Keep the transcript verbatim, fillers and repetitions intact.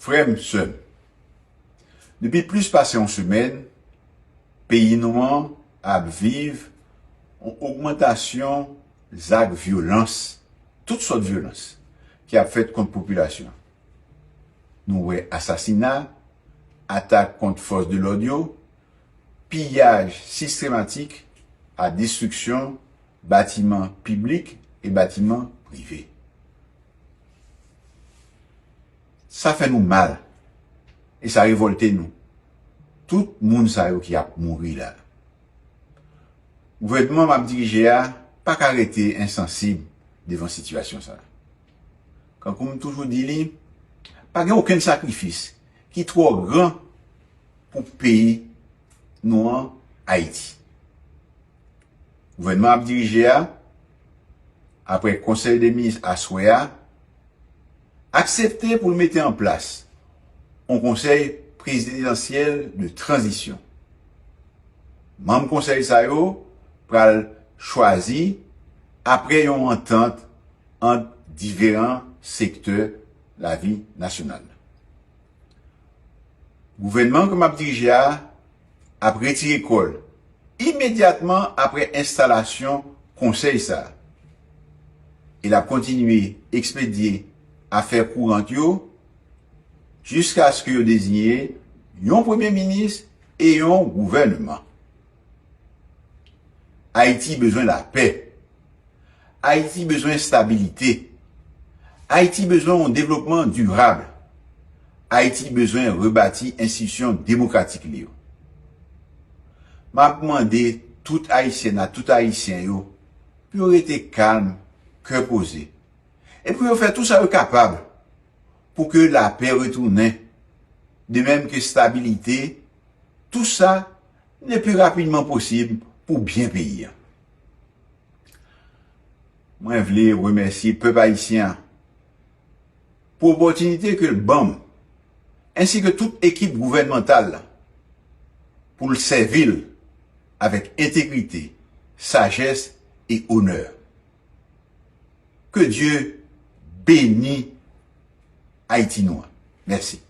Frè m, sè m, depi plis pase yon semèn, peyi nou an ap viv yon ogmantasyon zak vyolans, tout sòt vyolans, ki ap fèt kont popilasyon. Nou wè asasina, atak kont fòs de lòd yo, piyaj sistematik ak destriksyon batiman piblik e batiman prive. Sa fè nou mal e sa revòlte nou. Tout moun sa yo ki ap mouri la. Gouvènman m ap dirije a pa ka rete ensansib devan sitiyasyon sa a. Kankou m toujou di li, pa gen okenn sakrifis ki twò gran pou peyi nou an, Ayiti. Gouvènman ap dirije a, apre Konsèy de Minis aswè a, aksepte pou l mete an plas yon konsèy prezidansyèl de tranzisyon. Manm konsèy sa yo pral chwazi apre yon antant ant diferan sektè lavi nasyonal. Gouvènman ke m ap dirije a ap retire kò l imedyatman apre enstalasyon konsèy sa a. E l ap kontinye ekspedye afè kourant yo jiskaske yo deziye yon premye minis e yon gouvènman. Ayiti bezwen lapè. Ayiti bezwen estabilite. Ayiti bezwen yon devlopman dirab. Ayiti bezwen rebati enstitisyon demokratik li yo. M ap mande tout Ayisyèn ak tout Ayisyen yo pou yo rete kalm, kè poze, e pou yo fè tou sa yo kapab pou ke lapè retounen, de menm ke estabilite, tou sa le pli rapidman posib pou byen peyi a. Mwen vle remèsye pèp ayisyen an pou opòtinite ke l ban m, ensi ke tout ekip gouvènmantal la, pou l sèvi l avèk entegrite, sajès e onè. Ke Dye beni Ayiti nou an. Mèsi.